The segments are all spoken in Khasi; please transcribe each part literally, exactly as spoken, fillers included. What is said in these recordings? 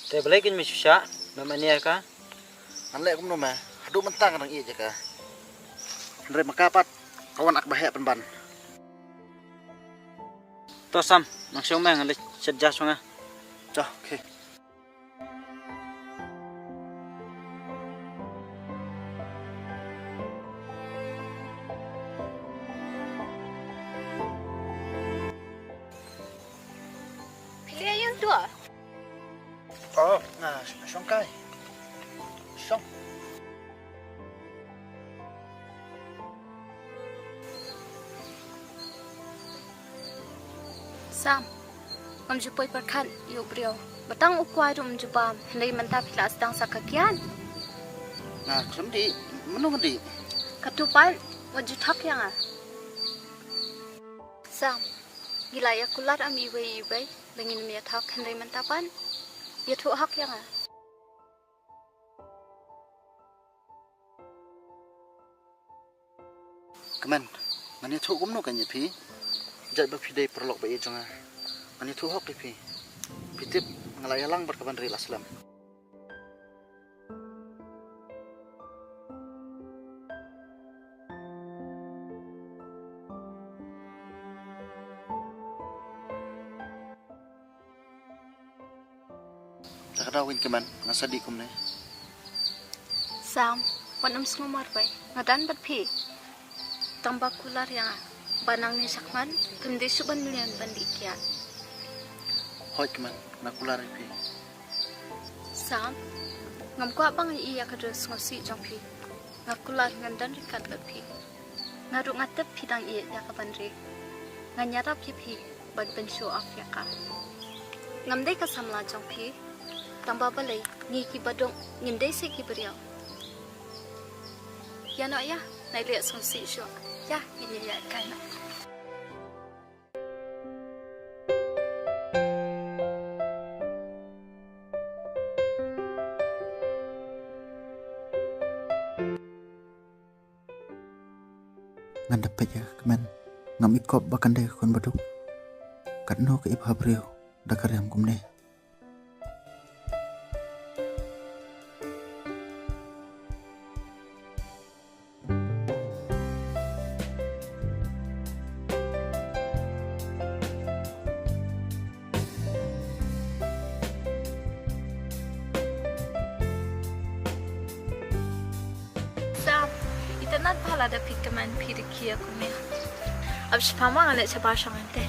Te balei kin me shisha, me mania ka? Ngan leh kumno me, haduh mynta nga dang ïeit ïa ka. Hynrei ma ka pat, ka wan ak ba heh pynban. To Sam, nang shong me ngan leit shet ja shong nga. To, okay. Phi leh ïa u dua? Oh, nga shong kai. Shong. Sam, ngam ju poi pyrkhat ïa u briew. Ba tang u kwai ruh ngam ju bam, hynrei mynta phi la sdang sa ka kiad. Nga khlem dih, mynno ngan dih? Katto pat, wat ju thok ïa nga. Sam, ngi la ïa kular am iwei iwei, ba ngin ym ïa thok, hynrei mynta pat ïathuh hok ïa nga. Kmen, ngan ïathuh kumno kein ïa phi? Jait ba phi dei paralok ba ïeit jong nga. Ngan ïathuh hok ïa phi. Phi tip, nga la ïalang bad ka Banri la slem. Te ka daw kein Kmen, nga sa dih kumne. Sam, wat nym sngew marwei, nga don bad phi. Tang ba kular ïa nga, ba nangne shakhmat phim dei shuh ban mlien ban dih kiad. Hooid Kmen, nga kular ïa phi. Sam, ngam kwah ba nga ïohi ïa ka jingsngewsih jong phi. Nga kular ngan don ryngkat bad phi. Nga ruh nga tip phi dang ïeit ïa ka Banri. Ngan ïarap ïa phi ban pyn show off ïa ka. Ngam dei ka samla jong phi. Tang ba balei ngi kiba duk ngin dei seh ki briew. Ïa noh ïa, nai leh sngewsih shuh. Ïa, ngin ïa ïaid kai noh. Ngan da peit ïa ka Kmen. Ngam i kop ba kan dei ka khun baduk. Katno ka i bha briew da ka riam kumne. Sam, itynnad bha lada phi kmen phi da khia kumne. Ap shipama nga leit shabar shong ante.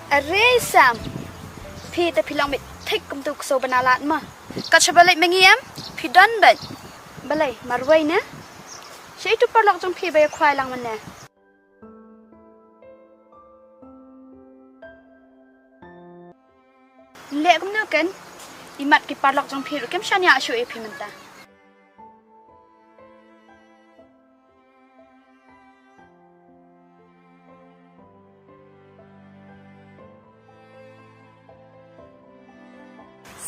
Are Sam, phi te phi long beit thik kumtu ksew bnalad ma. Kat shaba leit ma ngi em, phi don beit. Balei, marwei ne? Sha itu paralok jong phi ba ïa khwai lang mynne. Leh kumno ken, imat ki paralok jong phi ruh kim shaniah shuh ïa phi mynta.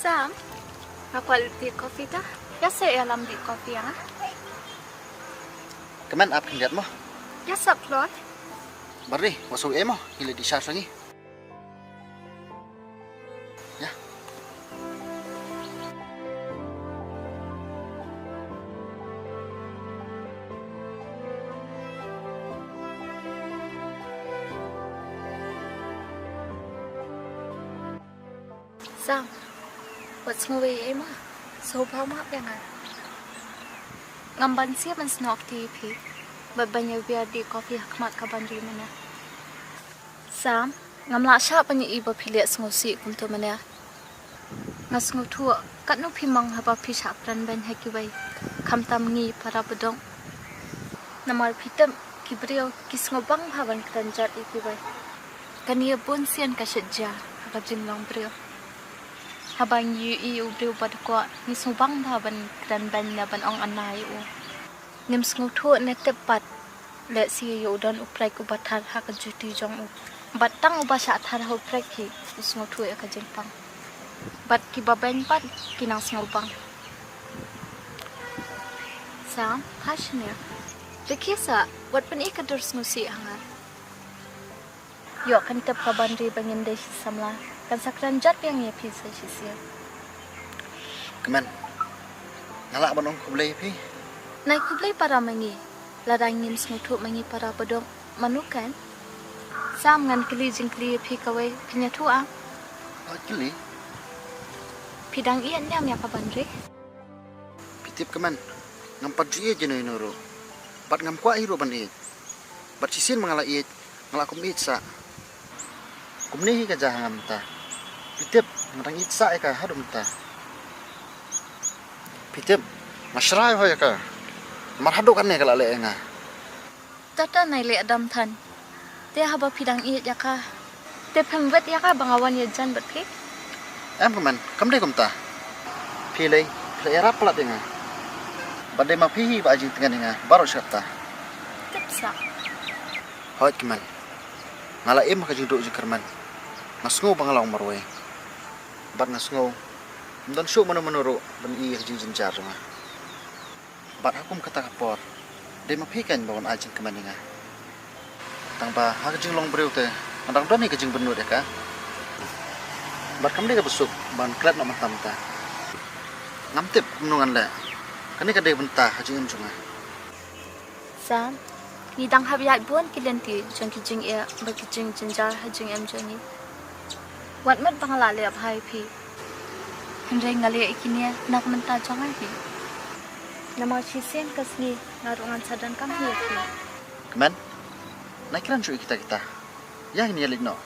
Sam, nga kwah leit dih coffee ta. Ïa seh ïalam dih coffee ïa nga. Kmen ap khyndiat mo. Ïa sap kloi. Bari, wa shu ei mo, ngi leit dih sha sha ngi. Ïa. Sam, wat sngew ei ei ma, sngewbha ma ïa nga. Ngam banse ban snoh kti ïa phi, bad ban ïa wiar dih coffee ha khmat ka Banri mynne. Sam, ngam lah shah ban ïohi ba phi leh sngewsih kumto mynne. Nga sngewthuh katno phi mang haba phi shah kren beiñ ha kiwei, khamtam ngi para baduk. Namar phi tip ki briew ki sngewbang bha ban kren jot ïa kiwei. Kane bun sien ka shet jia ha ka jinglong briew. Haba ngi ïohi u briew ba dkoh ngi sngewbang bha ban kren beiñ ne ban ong ana ïa u. Ngim sngewthuh ne tip pat. Lehse ïa u don u prek uba thar ha ka juti jong u. Bad tang uba shah thar ha u prek hi u sngewthuh ïa ka jingpang. Bad kiba beiñ pat ki nang sngewbang. Sam, ha shane. Rikhi sa, wat pyni ka dur sngewsih ha nga. Ïoh, kan tip ka Banri ba ngim dei shi samla. Kan sa kren jot biang ïa phi sa shisien. Kmen, nga lah ban ong khublei ïa phi. Nai khublei para ma ngi. Lada ngim sngewthuh ma ngi para baduk, mano kan? Sam, ngan kylli jingkylli ïa phi kawei, phin ïathuh ah? Wat kylli. Phi dang ïeit niam ïa ka Banri? Phi tip, Kmen, ngam pat ju ïeit ïano ïano ruh. Bad ngam kwah hi ruh ban ïeit. Bad shisien ma nga la ïeit, nga la kum ïeit sah. Kumne hi ka jia ha nga mynta. Phi tip, nga dang ïeit sah ïa ka haduh mynta. Phi tip, nga shrai ho ïa ka. Namar haduh katne ka la leh ïa nga. Tata nai leh dam than. Te haba phi dang ïeit ïa ka, te phem wet ïa ka ba nga wan ïajan bad phi? Em, Kmen, kam dei kumta. Phi lei, phi la ïarap palat ïa nga. Bad dei ma phi hi ba ai jingtngen ïa nga baroh shi katta. Tip sa. Hooid, Kmen. Nga la im ha ka jingduh jingkyrmen. Nga sngew ba nga long marwei. Bad nga sngew ym don shuh mano mano ruh ban ïohi ïa ka jingjynjar jong nga. Bad ha kum kata ka por, dei ma phi kan ba wan ai jingkmen ïa nga. Tang ba ha ka jinglong briew te, nga dang don hi ka jingbynnud ïa ka. Bad kam dei kaba suk ban klet noh mynta mynta. Ngam tip kumno ngan leh. Kane ka dei bynta ha jingim jong nga. Sam, ngi dang hap ïaid bun ki lynti jong ki jingeh bad ki jingjynjar ha jingim jong ngi. Wat mut ba nga la leh bha ïa phi. Hynrei nga leh ïa kine na ka bynta jong nga hi. Namar shisien ka sngi nga ruh ngan sa donkam hi ïa phi. Kmen, nai kren shuh ïa kita kita. Ïa ngin ïa leit noh.